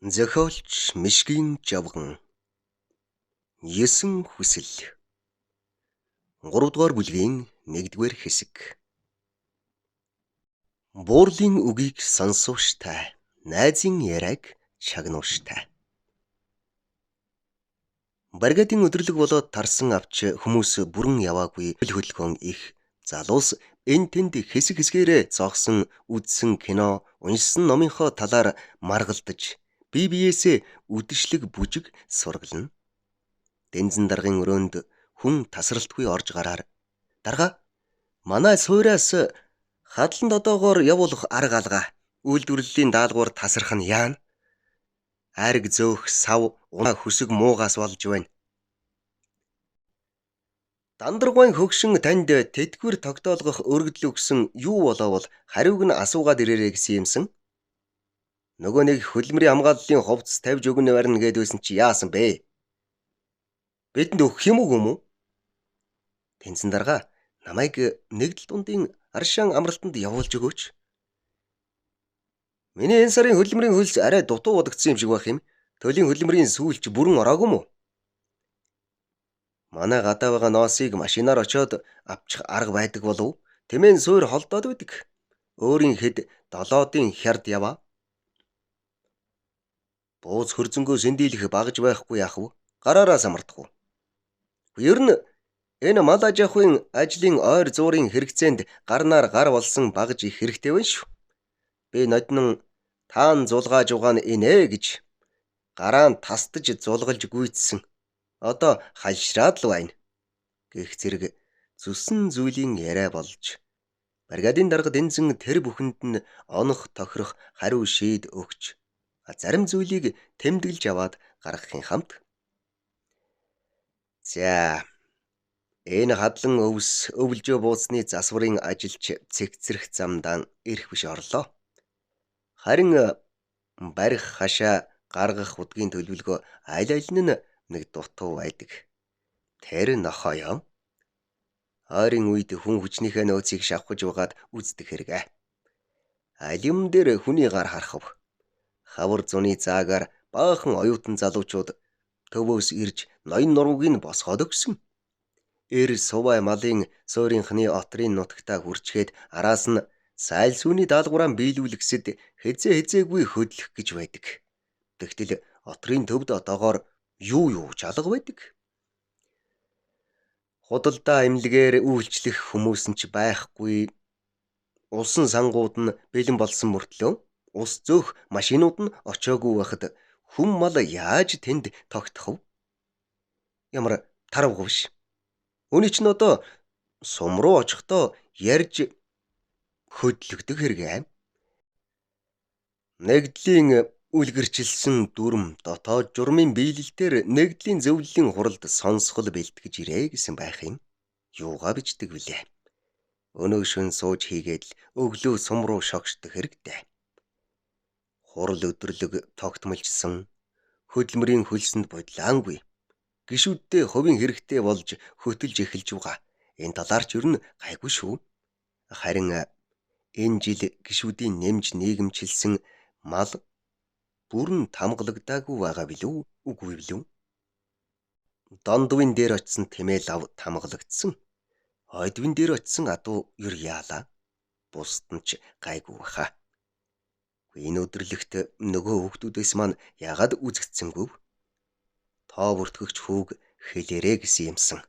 Зохиолч Мишгийн Жавган 9 хүсэл 3 дугаар бүлгийн 1-р хэсэг. Буурлын үгийг сонсууштай, найзын яриаг чагнууштай. Бригадын өдөрлөг болоод тарсан авч хүмүүс бүрэн яваагүй хөдөлгөөн их залуус энэ тэнд хэсэг хэсгээрээ зогсон, үзсэн кино, уншсан номынхоо талаар маргалдаж бие биесээ үдэшлэг бүжиг сургална. Дэнзэн даргын өрөөнд хүн тасралтгүй орж гараар дарга манай суураас хадлан тодоогоор явуулах арга алга үйлдвэрлэлийн даалгавар тасрах нь яана? Айраг зөөх сав унаа хөсөг муугаас болж байна. Дандаргуйн хөгшин танд тэтгэвэр тогтоолгох өргөдөл өгсөн юу болоовол хариуг нь асуугаад ирээрэй гэсэн юмсан. Нөгөө нэг хөдөлмөрийн хамгааллын хувцас тавьж өгнө барина гээд байсан чи яасан бэ? Бидэнд өгөх юм уу юм уу? Тэнцэн дарга намайг нэгдэл дундын аршаан амралтанд явуулж өгөөч. Миний энэ сарын хөдөлмөрийн хөлс арай дутуу бодогдсон юм шиг байх юм. Төлийн хөдөлмөрийн сүүлч бүрэн ороогүй юм уу? Манай гадаа байгаа ноосыг машинаар очиод авчих арга байдаг болов? Тэмээн суур холдоод байдаг. Өөрийн хэд долоодын хярд яваа. Бууз хөрзөнгөө сэндийлэх багж байхгүй яах вэ? Гараараа самардах уу? Ер нь энэ мал аж ахуйн ажлын ойр зуурын хэрэгцээнд гарнаар гар болсон багж их хэрэгтэй байна шүү. Би ноднон таан зулгааж угаан инэ гэж гараан тастаж зулгалж гүйцсэн. Одоо халшраад л байна. Гэх зэрэг зүсэн зүйлийн яриа болж бригадын дарга дэнзэн тэр бүхэнд нь онох тохирох хариу шийд өгч зарим зүйлийг тэмдэглэж аваад гаргахын хамт. За энэ хадлан өвс өвлжөө бууцны засварын ажилч цэгцрэх замдаан ирэх биш орлоо. Харин барих хашаа гаргах удгийн төлөвлөгөө аль аль нь нэг дутуу байдаг. Тэр нохой юм. Ойрын үед хүн хүчнийхээ нөөцийг шавхаж угаад үздэг хэрэг. Аль юм дээр хүний гар харах вэ? Хавар зуны заагаар баахан оюутан залуучууд төвөөс ирж ноён нурууг нь босгоод өгсөн. Эр сувай малын суурийнхны отрын нутагтаа хүрчгээд араас нь сайл сүүний даалгавраа биелүүлгэсэд хэзээ хэзээгүй хөдлөх гэж байдаг. Тэгтэл отрын төвд одоогоор юу юу чалга байдаг. Худалдаа эмнэлгээр үйлчлэх хүмүүс нь ч байхгүй. Улсын сангууд нь бэлэн болсон мөртлөө ус зөөх машинууд нь очоогүй байхад хүн мал яаж тэнд тогтох вэ? Ямар таравгүй биш. Үүний чинь одоо сум руу очихдоо ярьж хөдлөгдөх хэрэг ээ. Нэгдлийн үлгэрчилсэн дүрм дотоод журмын биелэлтээр нэгдлийн зөвлөлийн хуралд сонсгол бэлтгэж ирээ гэсэн байх юм. Юугаа бичдэг вүлээ? Өнөө шөн сууж хийгээд л өглөө сум руу шогшдох хэрэгтэй. Хурал өдөрлөг тогтмолжсон хөдөлмөрийн хөлсөнд бодлаангүй. Гишүүддээ хувийн хэрэгтэй болж хөтөлж эхэлж байгаа. Энэ талаар ч ер нь гайгүй шүү. Харин энэ жил гишүүдийн нэмж нийгэмчилсэн мал бүрэн тамгалагдаагүй байгаа билүү үгүй билүү? Дондвын дээр очисон тэмээ лав тамгалагдсан. Ойдвын дээр очисон адуу ер яалаа. Бусд нь ч гайгүй баха. Энэ өдөрлөгт нөгөө хүүхдүүдээс маань ягаад үзэгдсэнгүй? Тоо бүртгэгч хүүг хэлээрэ гэсэн юмсан.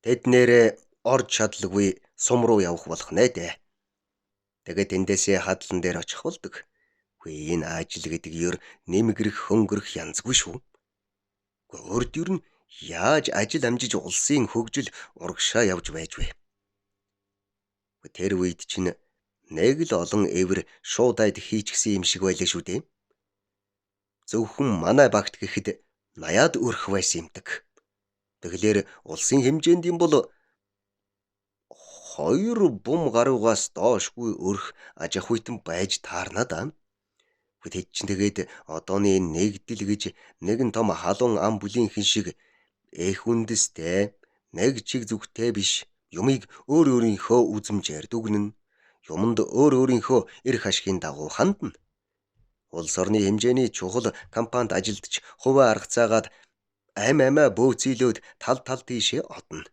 Тэд нэрээ орж чадлагүй сум руу явах болох нэ дээ. Тэгээд эндээсээ хадлан дээр очих болдог. Үгүй энэ ажил гэдэг ер нэмгэрэх хөнгөрөх янзгүй шүү. Үгүй урд ер нь яаж ажил амжиж улсын хөгжил урагшаа явж байж вэ? Үгүй тэр үед чинь нэг л олон эвэр шууд айд хийчихсэн юм шиг байлаа шүү дээ. Зөвхөн манай багт гэхэд 80-аад өрх байсан юмдаг. Тэгэхээр улсын хэмжээнд юм бол 2 бум гаруйгаас доошгүй өрх аж ахуйтан байж таарна да. Тэд чинь тэгээд одооны нэгдэл гэж нэгэн том халуун ам бүлийнхэн шиг эх үндэстэй нэг чиг зүгтэй биш юмыг өөр өөрийнхөө үзмжээр дүгнэн юмд өөр өөрийнхөө эрх ашигын дагуу хандна. Улс орны хэмжээний чухал компанид ажилдж хувиа арга цаагаад ам амиа бөөцөөлөөд тал тал тийшээ одно.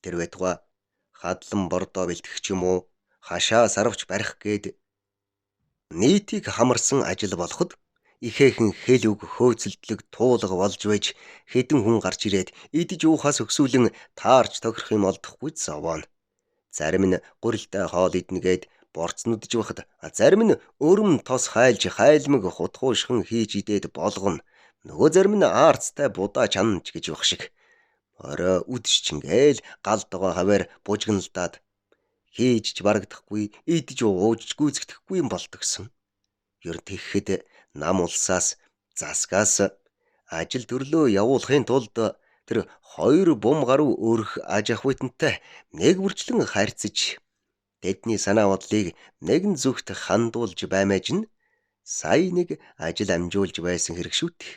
Тэр байтугай хадлан бордоо бэлтгэх ч юм уу хашаа сарвч барих гээд нийтийг хамарсан ажил болоход ихээхэн хэл үг хөөцөлдлөг туулга болж байж хэдэн хүн гарч ирээд идэж уухаас өксүүлэн таарч тохирох юм олдохгүй зовооно. Зарим нь гурилтай хоол иднэ гээд борцнодж байхад зарим нь өрөм тос хайлж хайлмаг хутгуушхан хийж идээд болгоно. Нөгөө зарим нь аарцтай будаа чанч гэж байх шиг. Орой үдшчингээл гал тогоо хаваар бужигналдаад хийж ч барагдахгүй, идэж ууж гүйцэгдэхгүй юм болдогсон. Ер нь тэгэхэд нам улсаас засгаас ажил төрлөө явуулахын тулд тэр 2 бум гаруй өрх аж ахуйтантай нэг бүрчлэн харьцаж тэдний санаа бодлыг нэгэн зүгт хандуулж баймаж нь сая нэг ажил амжуулж байсан хэрэг шүү дээ.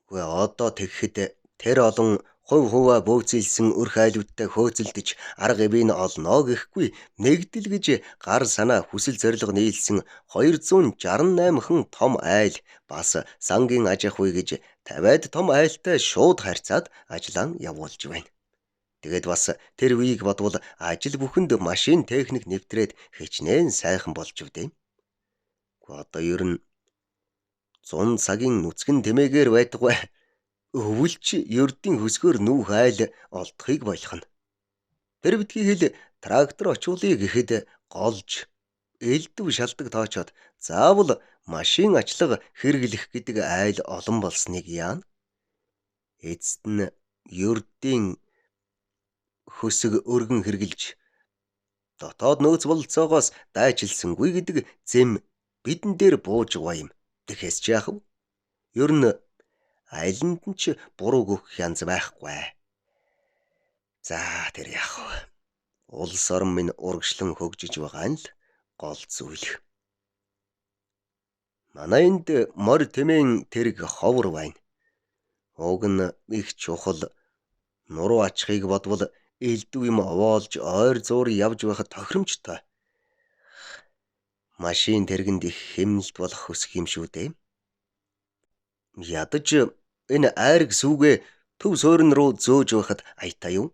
Үгүй одоо тэгэхэд тэр олон хувь хуваа бөөцөлсөн өрх айлуудтай хөөцөлдөж арга ивийн олно гэхгүй нэгдэл гэж гар санаа хүсэл зорилго нийлсэн 268хан том айл бас сангийн аж ахуй гэж 50-ад том айлтай шууд харьцаад ажлаа явуулж байна. Тэгээд бас тэр үеийг бодвол ажил бүхэнд машин техник нэвтрээд хичнээн сайхан болж өвдөө. Гэхдээ одоо ер нь 100 цагийн нүцгэн тэмээгээр байдаггүй. Өвөлч ердийн хөсгөр нүүх айл олдохыг болох нь. Тэр битгий хэл трактор очуулъя гэхэд голж элдв шалдаг тоочоод заавал машин ачлага хэрэглэх гэдэг айл олон болсныг яана. Эцэст нь ердийн хөсөг өргөн хэрглэж дотоод нөөц бололцоогоос дайчилсангүй гэдэг зэм бидэн дээр бууж байгаа юм. Тэгэхээс ч яах вэ? Ер нь алинд нь ч бурууг өгөх янз байхгүй. За тэр яах вэ? Улс орон минь урагшлан хөгжиж байгаа нь л гол зүйл. Манай энд морь тэмээн тэрэг ховор байна. Уг нь их чухал нуруу ачхыг бодвол элдв юм овоолж ойр зуур явж байхад тохиромжтой. Машин тэргэнд их хэмнэлт болох хөсөх юм шүү дээ. Ядаж энэ айраг сүүгээ төв суурин руу зөөж байхад аятаа юу?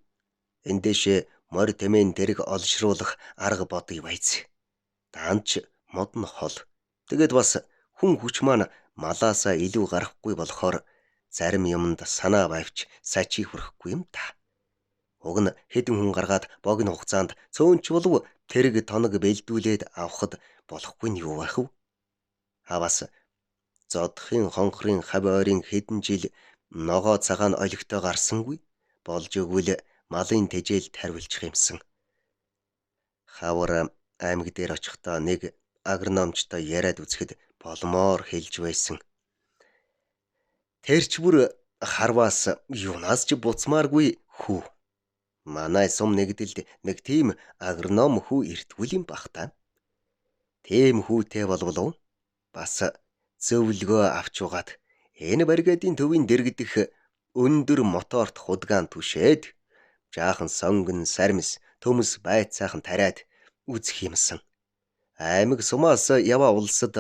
Эндээшээ морь тэмээн тэрэг олшруулах арга бодъё байц. Даанч мод нь хол. Тэгээд бас хүн хүч маань малаасаа илүү гарахгүй болохоор зарим юмд санаа байвч сачи хүрэхгүй юм та. Уг нь хэдэн хүн гаргаад богино хугацаанд цөөнч болов тэрэг тоног бэлдүүлээд авахд болохгүй нь юу байх вэ? Хаваас зодохын хонхрын хав ойрын хэдэн жил ногоо цагаан олигтой гарсангүй болж өгвөл малын тэжээл тариулчих юмсан. Хавар аймаг дээр очихдоо нэг агрономчтой яриад үзэхэд болмоор хэлж байсан. Тэр ч бүр харваас юунаас ч буцмааргүй хүү. Манай сум нэгдэлд нэг тийм агроном хүү иртгүүл юм бах та. Тийм хүүтэй болвол бас зөвлөгөө авч угаад энэ бригадын төвийн дэргэдэх өндөр моторт худгаан түшээд жаахан сонгон сармис төмс байцаахан тариад үзэх юмсан. Аймаг сумаас яваа улсад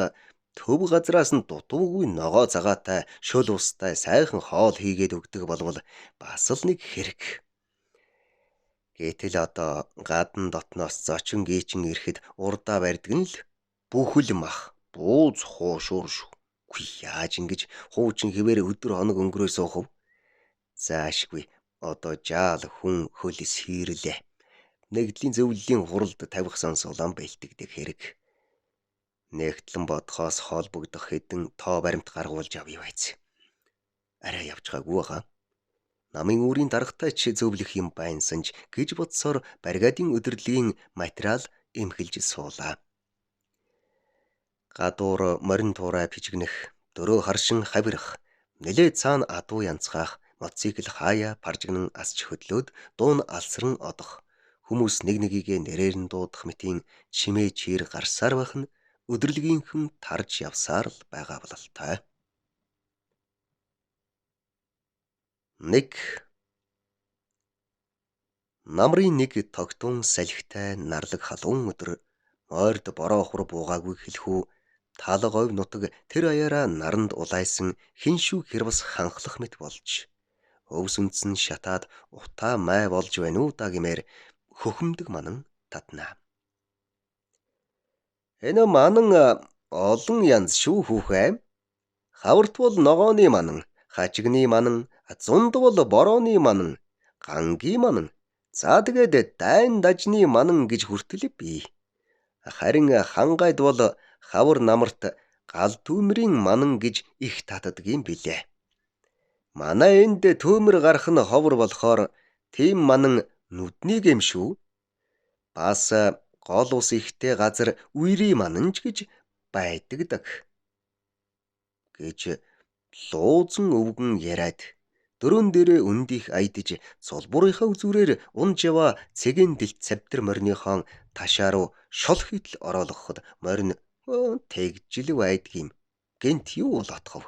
төв газраас нь дутуугүй ногоо цагаатай шөл устай сайхан хоол хийгээд өгдөг болвол бас л нэг хэрэг. Гэтэл одоо гадна дотноос зочин гийчин ирэхэд урдаа барьдаг нь л бүхэл мах бууз хуушуур шүү. Үгүй яаж ингэж хуучин хэвээр өдөр хоног өнгөрөө суух вэ? Заашгүй одоо жаал хүн хөлс хийрлээ. Нэгдлийн зөвлөлийн хуралд тавих сонсголон бэлтгэдэг хэрэг. Нэгтлэн бодхоос холбогдох хэдэн тоо баримт гаргуулж авъя байц. Арай явж байгаагүй байгаа. Намын үүрийн даргатай ч зөвлөх юм байнсан ч гэж бодсоор бригадын өдөрлийн материал эмхэлж суулаа. Гадуур морин туурай пижигнэх, дөрөө харшин хавирах, нэлээд цаана адуу янзгаах, мотоцикл хаяа паржигнан асч хөдлөөд дуун алсран одох, хүмүүс нэг нэгийгээ нэрээр нь дуудах мэтийн чимээ чир гарсаар байх нь өдөрлөгийнхөн тарж явсаар л байгаа бололтой. Нэг намрын нэг тогтун салхитай нарлаг халуун өдөр мойрд бороо хур буугаагүй хэлхүү Тал говь нутаг тэр аяараа наранд улайсан хиншүү хэрвс ханхлах мэт болж өвс үндэс нь шатаад утаа май болж байна уу да гэмээр хөхөмдөг манан татнаа. Энэ манан олон янз шүү хүүхэ. Хаварт бол ногооны манан, хажигны манан, зунд бол борооны манан, гангийн манан. За тэгээд дайн дажны манан гэж хүртэл бий. Харин хангайд бол хавар намарт гал түүмрийн манан гэж их татдаг юм билээ. Манай энд түүмэр гарах нь ховор болохоор тийм манан нүднийг юм шүү. Бас гол ус ихтэй газар үерийн манан ч гэж байдаг даг гэж луузан өвгөн яриад дөрөн дээрээ өндих айдж цулбуурынхаа үзүүрээр унж яваа цэгэн дэлт цавтар мориныхон ташаа руу шол хитл ороолгоход морин тэгжил байдгийм гэнт юу болоотхов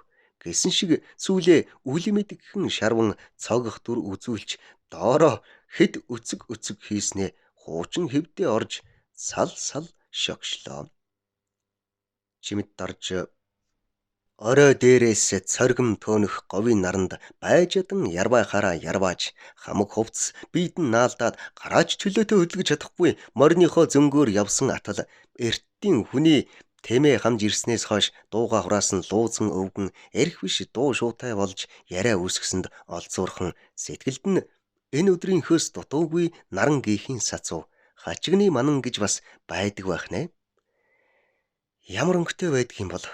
гэсэн шиг сүүлээ үлэмэдгхэн шарван цогох дүр үзүүлж доороо хэд өцөг өцөг хийснээ хуучин хэвдээ орж сал сал шогшлоо. Чимэд дарж орой дээрээс цоргом төөнөх говийн наранд байжадан ярвайхаараа ярвааж хамаг хувцс биедэн наалдаад гараач чөлөөтэй хөдөлгөж чадахгүй мориныхоо зөнгөөр явсан атал эртдийн хүний тэмээ хамж ирснээс хойш дууга хураасан луузан өвгөн эрх биш дуу шуутай болж яриа үүсгэсэнд олзуурхан сэтгэлд нь энэ өдрийнхөөс дутуугүй наран гийхийн сацуу хачигны манан гэж бас байдаг байх нэ. Ямар өнгөтэй байдаг юм бол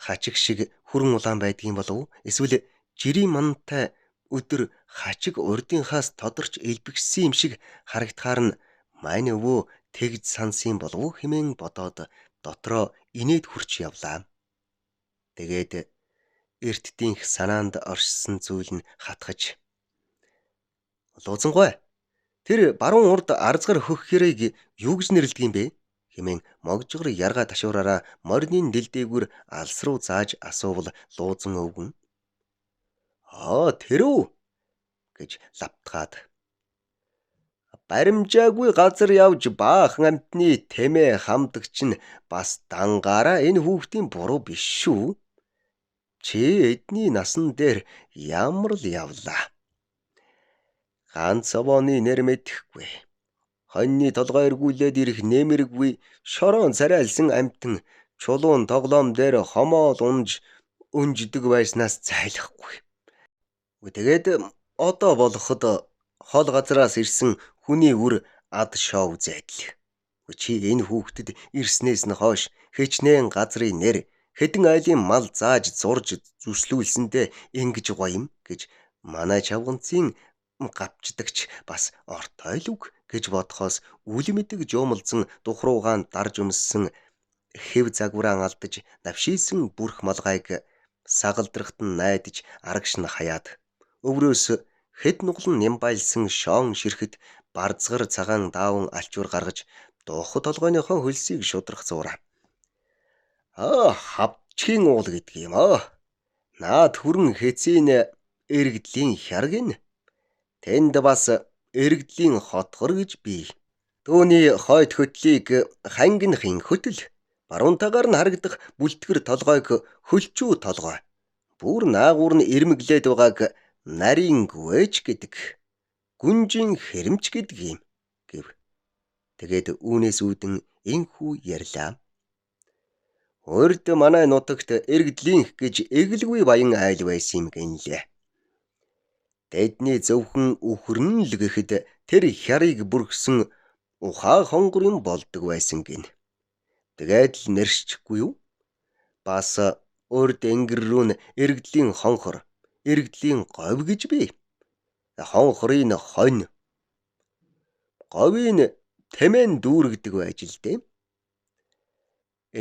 хачиг шиг хүрэн улаан байдгийн болов эсвэл жирийн мантай өдөр хачиг урдынхаас тодорч элбэгссэн юм шиг харагдахаар нь мань өвөө тэгж сансан болов хэмээн бодоод дотроо инээд хурч явлаа. Тэгээд эртдийнх санаанд оршсон зүйл нь хатгаж луузангуй тэр баруун урд арзгар хөх хэрэг юу гэж нэрлэдэг юм бэ хэмээн могжгор ярга ташуураараа морины дэлдээгүр алс руу зааж асуувал луузан өвгөн аа тэр үү гэж лавтгаад баримжаагүй газар явж баахан амьтны тэмээ хамдагч нь бас дангаараа энэ хүүхдийн буруу биш шүү. Чи эдний насан дээр ямар л явлаа. Ганц овооны нэр мэдэхгүй. Хоньны толгой эргүүлээд ирэх нэмэргүй шорон царайлсан амьтан чулуун тоглоом дээр хомоол унж өнждөг байснаас зайлахгүй. Тэгээд одоо болоход хол газраас ирсэн хүний үр ад шоу зайдал. Чи энэ хүүхдэд ирснээс нь хойш хичнээн газрын нэр хэдэн айлын мал зааж зурж зүслүүлсэндээ ингэж гоё юм гэж манай чавганцын гавчдагч бас ортой л үг гэж бодхоос үл мэдэг жуумалзан духруугаан дарж өмссөн хэв загвараа алдаж навшийсэн бүрх малгайг сагалдрахт нь найдаж арагш нь хаяад өврөөс хэд нуглан нямбайлсан шоон ширхэд барзгар цагаан даавн алчуур гаргаж дуухы толгойнхоо хөлсийг шудрах зуураа. Аа хавчгийн уул гэдэг юм аа. Наад хүрэн хэцийн эргэдлийн хярг нь. Тэнд бас эргэдлийн хотгор гэж бий. Түүний хойд хөтлийг хангинхын хөтөл баруун тагаар нь харагдах бүлтгэр толгойг хөлчүү толгой. Бүр наагуур нь ирмэглээд байгааг нарийн гүвэж гэдэг. Гүнжин хэрэмч гэдэг юм гэв. Тэгээд үүнээс үүдэн энхүү ярьлаа. Урд манай нутагт эргэдлийнх гэж эглгүй баян айл байсан юм гинлээ. Тэдний зөвхөн үхэрнэ л гэхэд тэр хярыг бүргсэн ухаа хонгор юм болдог байсан гин. Тэгээд л нэршчихгүй юу? Бас урд энгэр рүү нь эргэдлийн хонхор, эргэдлийн говь гэж бий. Хонхорын хонь. Говийн тэмээн дүүргдэг байж л дээ.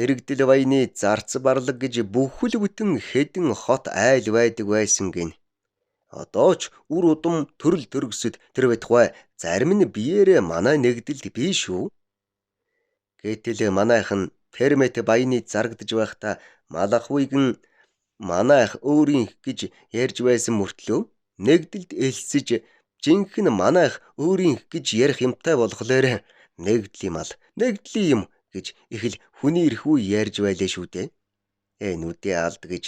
Эргэдэл баяны зарц барлаг гэж бүхэл бүтэн хэдэн хот айл байдаг байсан гин. Одоо ч үр удам төрөл төрөсөд тэр байтугай зарим нь биеэрээ манай нэгдэлд бий шүү. Гэтэл манайхан термет баяны зарагдж байхдаа малахвыг нь манайх өөрийнх гэж ярьж байсан мөртлөө нэгдэлд элсэж жинхэнэ манайх өөрийнх гэж ярих юмтай болохоор нэгдлийн мал нэгдлийн юм гэж их л хүний эрхүү ярьж байлаа шүү дээ. Нүдээ алд гэж.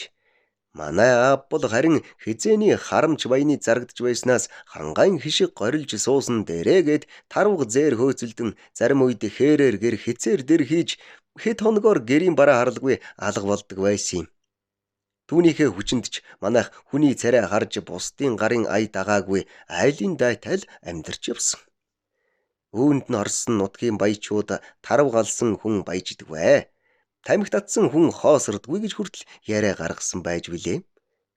Манай аав бол харин хизээний харамч баяны зарагдж байснаас хангайн хишиг горилж суусан дээрээгээд тарвга зээр хөөцөлдөн зарим үед хээрээр гэр хицээр дэр хийж хэд хоногоор гэрийн бараа харалгүй алга болдог байсан юм. Түүнийхээ хүчинд ч манайх хүний царай харж бусдын гарын ая дагаагүй айлын дайтал амьдарч явсан. Үүнд нь орсон нутгийн баячууд тарвга алсан хүн баяждаг вэ. Тамхи татсан хүн хоосордгүй гэж хүртэл яриа гаргасан байж билээ.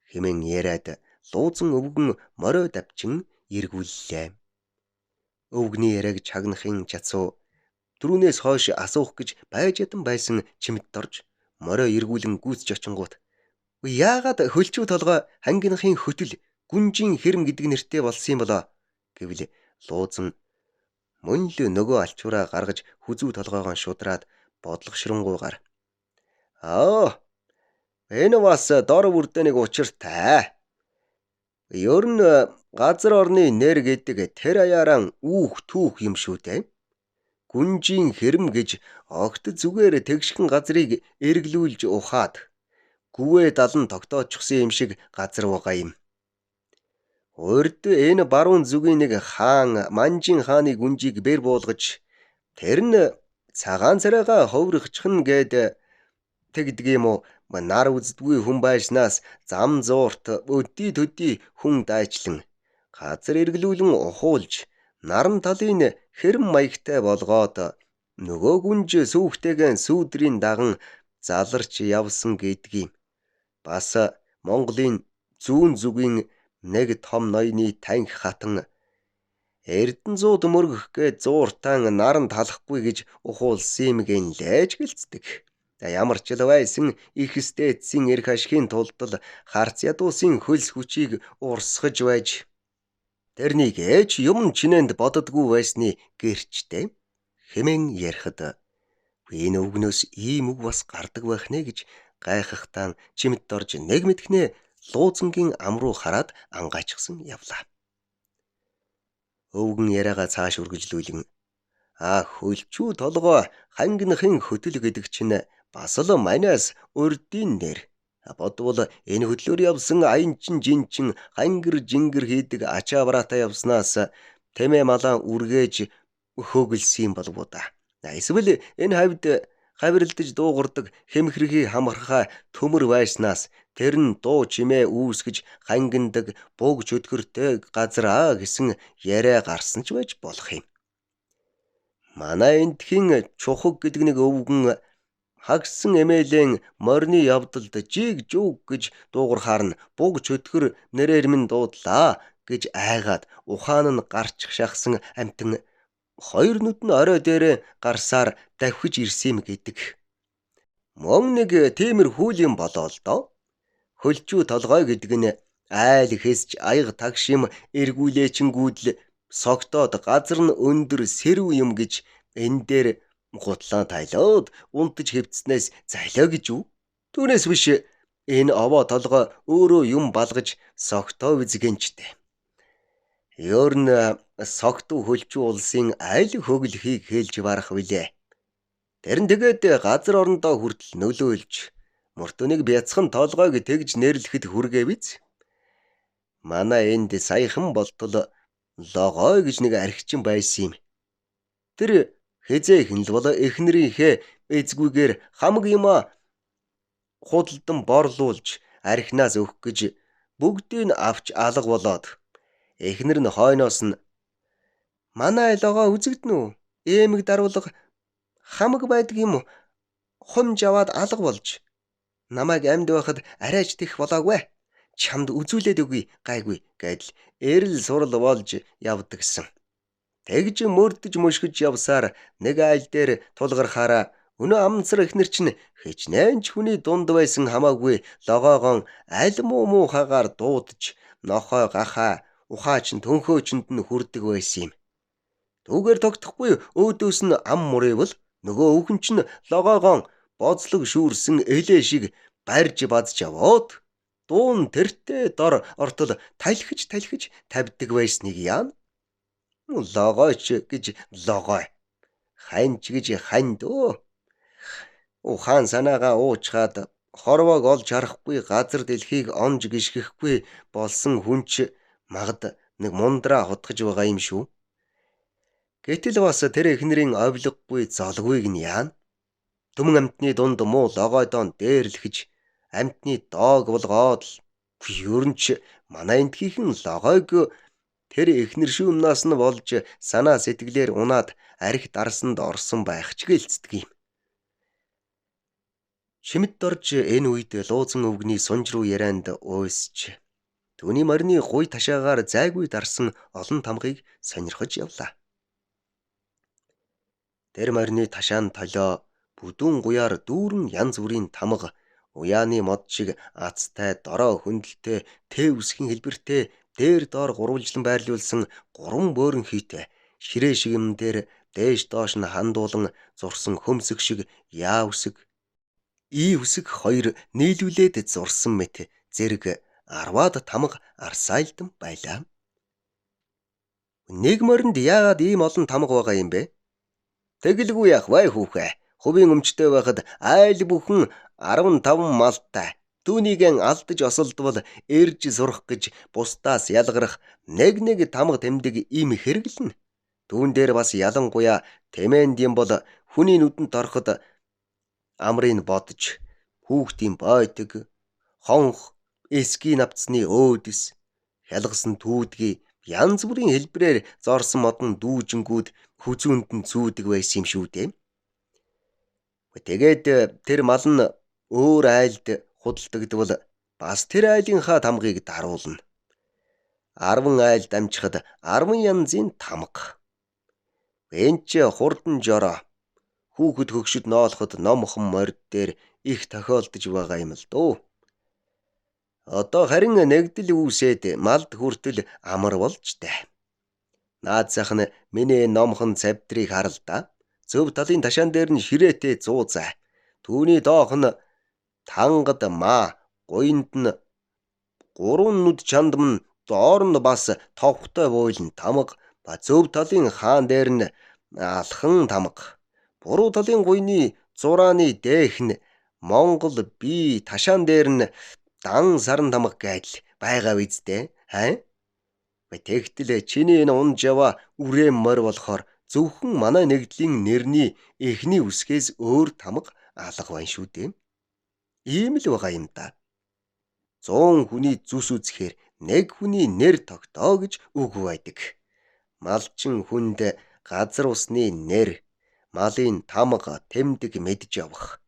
Хэмээн яриад луузан өвгөн морио давчин эргүүллээ. Өвгний яриаг чагнахын чацуу түрүүнээс хойш асуух гэж байж ядан байсан чимэд дорж морио эргүүлэн гүйцэж очингуут яагаад хөлчүү толгой хангинахын хөтөл гүнжийн хэрэм гэдэг нэртэй болсон юм болоо гэвэл луузан мөн л нөгөө алчуураа гаргаж хүзүү толгойгоо шудраад бодлого ширэнгуйгаар аа энэ бас дор бүрдээ нэг учиртай. Ер нь газар орны нэр гэдэг тэр аяаран үүх түүх юм шүү дээ. Гүнжийн хэрэм гэж огт зүгээр тэгшхэн газрыг эргэлүүлж ухаад гүвээ далан тогтоочихсон юм шиг газар байгаа юм. Урд энэ баруун зүгийн нэг хаан Манжин хааны гүнжийг бэр буулгаж тэр нь цагаан царайгаа ховрохчихно гэд тэгдэг юм уу? Нар үздэггүй хүн байснаас зам зуурт өдий төдий хүн дайчлан газар эргэлүүлэн ухуулж наран талын хэрэм маягтай болгоод нөгөө гүнж сүүхтэйгэн сүүдрийн даган заларч явсан гэдгийг. Бас Монголын зүүн зүгийн нэг том ноёны танхи хатан Эрдэнзууд мөргөх гээд зууртаан наран талахгүй гэж ухуулсан юм гэнлээж гэлцдэг. Ямар ч л байсан их стэцийн эрх ашигын тулд л харц ядуусын хөлс хүчийг урсгаж байж тэрнийг ээж юм чинээнд боддггүй байсны гэрчтэй хэмээн ярихад энэ өвгнөөс ийм үг бас гардаг байх нэ гэж гайхахтаан чимэд дорж нэг мэдхнээ луузангийн ам руу хараад ангайчихсан явлаа. Өвгөн яриагаа цааш үргэлжлүүлэн хөлчүү толгой хангинахын хөтөл гэдэг чинь бас л манаас урдын нэр. Бодвол энэ хөдлөөр явсан аянчин жинчин хангир жингэр хийдэг ачаа бараатай явснаас тэмээ малаан үргээж хөглсөн юм болов уу да. Эсвэл энэ хавьд хавиралдаж дуугардаг хэмхэрхий хамархаа төмөр байснаас тэр нь дуу чимээ үүсгэж хангиндаг буг чөтгөртэй газар гэсэн яриа гарсан ч байж болох юм. Манай эндхийн чухаг гэдэг нэг өвгөн хагсан эмээлэн морины явдалд жиг жуг гэж дуугархаар нь буг чөтгөр нэрээр минь дуудлаа гэж айгаад ухаан нь гарчих шахсан амтан хоёр нүд нь орой дээрээ гарсаар давхиж ирсэн юм гэдэг. Мөн нэг тиймэрхүү юм болоо л доо. Хөлчүү толгой гэдэг нь айл хэсч аяга тагш юм эргүүлээчингүүд л согтоод газар нь өндөр сэрв юм гэж энэ дээр гутлаа тайлаад унтаж хэвдснээс зайлаа гэж үү? Түүнээс биш энэ овоо толгой өөрөө юм балгаж согтоо визгэнчтэй. Ер нь согтуу хөлчүү улсын аль хөглөхийг хэлж барах вүлээ. Тэр нь тэгээд газар орондоо хүртэл нөлөөлж мөртөнийг бяцхан толгойг тэгж нэрлэхэд хүргээвиз. Манай энд саяхан болтол логой гэж нэг архичин байсан юм. Тэр хизээхэн л бол эхнэрийнхээ эзгүйгээр хамаг юмаа худалдан борлуулж архинаас өгөх гэж бүгдийг авч алга болоод эхнэр нь хойноос нь манай логоо үзэгдэнэ үү? Эмэг даруулга хамаг байдаг юм уу? Хумж аваад алга болж намайг амьд байхад арайч тех болоогүй. Чамд үзүүлээд өгье гайгүй гэдэл эрэл сурал болж явдагсан. Тэгж мөрдөж мөшгөж явсаар нэг айл дээр тулгархаараа өнөө амцар эхнэр чинь хичнээн ч хүний дунд байсан хамаагүй логоогон аль муу муухагаар дуудаж нохой гахаа ухаач нь төнхөөчөнд нь хүрдэг байсан юм. Түүгээр тогтохгүй өөдөөс нь ам мурывал нөгөө өвхөн чинь логоогон боцлог шүүрсэн элээ шиг барьж бадж яваад дуун тэртээ дор ортол талхиж талхиж тавьдаг байсныг яана. Логойч гэж логой. Ханч гэж ханд өө. Ухаан санаагаа уучгаад Хорвоог олж харахгүй газар дэлхийг онж гიშгэхгүй болсон хүн ч магад нэг мундраа хутгаж байгаа юм шүү. Гэтэл бас тэр эхнэрийн овлоггүй золгүйг нь яана. Түмэн амьтны дунд муу логойдон дээрлэхэж амьтны доог болгоод л ер нь ч манай эндхийнхэн логойг тэр эхнэр шүүмнаас нь болж санаа сэтгэлээр унаад арх дарсанд орсон байх ч гэлцдэг юм. Чимэд дорж энэ үед луузан өвгний сунж руу ярианд уйсч түүний морины гуй ташаагаар зайгүй дарсан олон тамгыг сонирхож явлаа. Тэр морины ташаан толио бүдүүн гуяар дүүрэн янз бүрийн тамга уяаны мод шиг азтай дорой хөндлөлтэй тэв үсгийн хэлбэртэй дээр доор гурвалжлан байрлуулсан гурван бөөрөн хийтэй ширээ шиг юм дээр дээш доош нь хандуулан зурсан хөмсөг шиг яа үсэг ий үсэг хоёр нийлүүлээд зурсан мэт зэрэг 10-аад тамга арсайлдан байлаа. Нэг моринд яагаад ийм олон тамга байгаа юм бэ? Тэгэлгүй яах вай хүүхэ. Хувийн өмчтэй байхад айл бүхэн 15 малтай. Түүнийг алдаж осолдвол эрж сурах гэж бусдаас ялгарах нэг нэг тамга тэмдэг им хэрэглэнэ. Түүн дээр бас ялангуяа тэмээнд юм бол хүний нүдэнд ороход амрыг бодож хүүхдийн бойтог, хонх, эсгийн навцны өөдөс, хялгасан түүдгий янз бүрийн хэлбэрээр зорсон модон дүүжингүүд хүзүүнд нь зүүдэг байсан юм шүү дээ. Тэгээд тэр мал нь өөр айлд худалдагдвал бас тэр айлынхаа тамгыг даруулна. 10 айлд амжихад 10 янзын тамга. Энд ч хурдан жороо хүүхэд хөгшөд ноолоход номхон морд дээр их тохиолдож байгаа юм л дөө. Одоо харин нэгдэл үүсээд малд хүртэл амар болж тай. Наад зах нь миний номхон цавдрыг харал да. Зөв талын ташаан дээр нь ширээтэй 100 зай. Түүний доох нь тангад маа, гуйнд нь 3 нүд чандам нь доор нь бас товхтой буйлан тамга, ба зөв талын хаан дээр нь алхан тамга. Буруу талын гуйны зурааны дээх нь Монгол би ташаан дээр нь дан саран тамга гэдэл байгаа үсттэй. Аа? Тэгтэл чиний энэ унж яваа үрээн морь болохоор зөвхөн манай нэгдлийн нэрний эхний үсгээс өөр тамга алга байна шүү дээ. Ийм л байгаа юм да. 100 хүний зүс үзэхээр нэг хүний нэр тогтоо гэж үг байдаг. Малчин хүнд газар усны нэр, малын тамга, тэмдэг мэдж явах.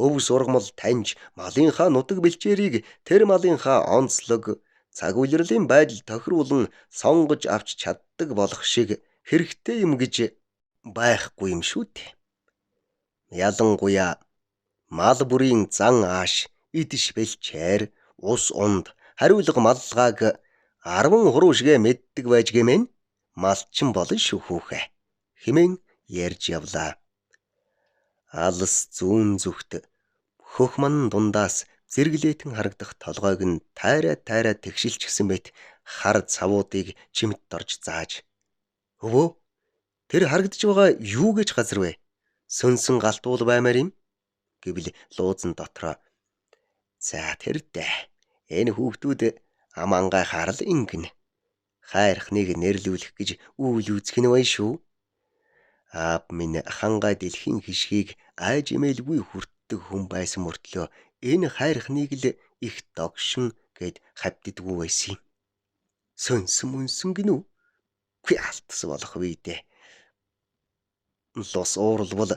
Өв сургамал таньж малынхаа нутаг бэлчээрийг тэр малынхаа онцлог цаг үерэлийн байдал тохируулан сонгож авч чаддаг болох шиг хэрэгтэй юм гэж байхгүй юм шүү дээ. Ялангуяа мал бүрийн зан ааш, идиш бэлчээр, ус унд, хариулга маллгааг 10 хуруу шигэ мэддэг байж гэмэн малчин болно шүү хүүхэ хэмээн ярьж явлаа. Алс зүүн зүгт хөх ман дундаас зэрэглээтэн харагдах толгойг нь тайраа тайраа тэгшилчихсэн мэт хар цавуудыг чимэд дорж зааж. Өвөө, тэр харагдаж байгаа юу гэж газар вэ? Сөнсөн галтуул баймаар юм гэвэл луузан дотроо. За тэр дээ. Энэ хүүхдүүд ам ангай харал ингэнэ. Хайрхныг нэрлүүлэх гэж үйл үзэх нь бай шүү. Аав минь хангай дэлхийн хишгийг айж имээлгүй хүртдэг хүн байсан мөртлөө энэ хайрхныг л их догшин гэд хавддаггүй байсан юм. Сөнсөн мөнсөн гинүү? Үгүй алтс болох үе дээ. Лус ууралвал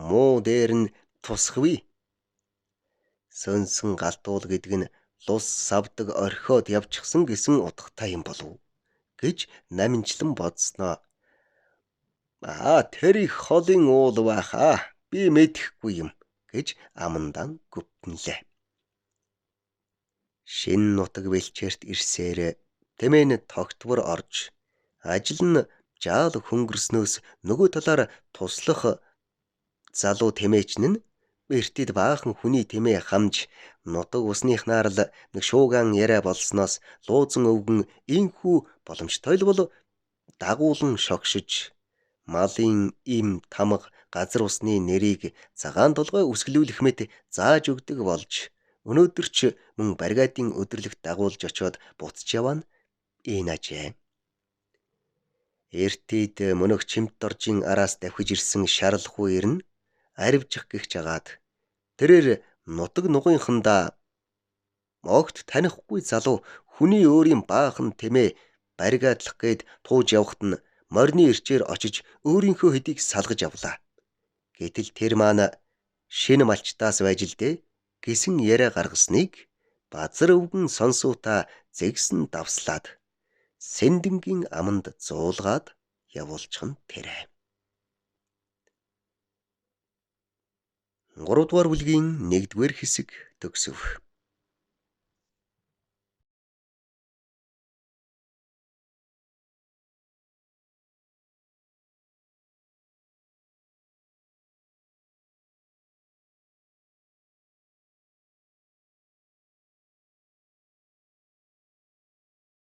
муу дээр нь тусах үе. Сөнсөн галтуул гэдэг нь лус савдаг орхиод явчихсан гэсэн утгатай юм болов гэж наминчлан бодсноо. Аа, тэр их холын уул байхаа. Би мэдэхгүй юм гэж амандан гүвтэнлээ. Шин нутаг бэлчээрт ирсээр тэмээн тогтвор орж ажил нь жаал хөнгөрснөөс нөгөө талаар туслах залуу тэмээчин нь эртэд баахан хүний тэмээ хамж нутаг усныхнаар л нэг шууган яриа болсноос луузан өвгөн инхүү боломжтой л бол дагуулan шогшиж малын им тамга газар усны нэрийг цагаан толгой үсгэлүүлэх мэт зааж өгдөг болж Өнөөдөр ч мөн бригадын өдөрлөгт дагуулж очиод буцаж яваа нь энэ ажээ. Эртид мөнөх чимт доржийн араас давхиж ирсэн шарлахгүй ирнэ аривжих гихч агаад тэрээр нутаг нугынхандаа огт танихгүй залуу хүний өөрийн баахан тэмээ баригадлах гээд тууж явахад нь морины ирчээр очиж өөрийнхөө хэдийг салгаж авлаа. Гэтэл тэр маань шинэ малчтаас байж л дээ гэсэн яриа гаргасныг базар өвгөн сонсуута зэгсэн давслаад сэндэнгийн аманд зуулгаад явуулчих нь тэрэ. 3 дугаар бүлгийн 1-р хэсэг төгсөв.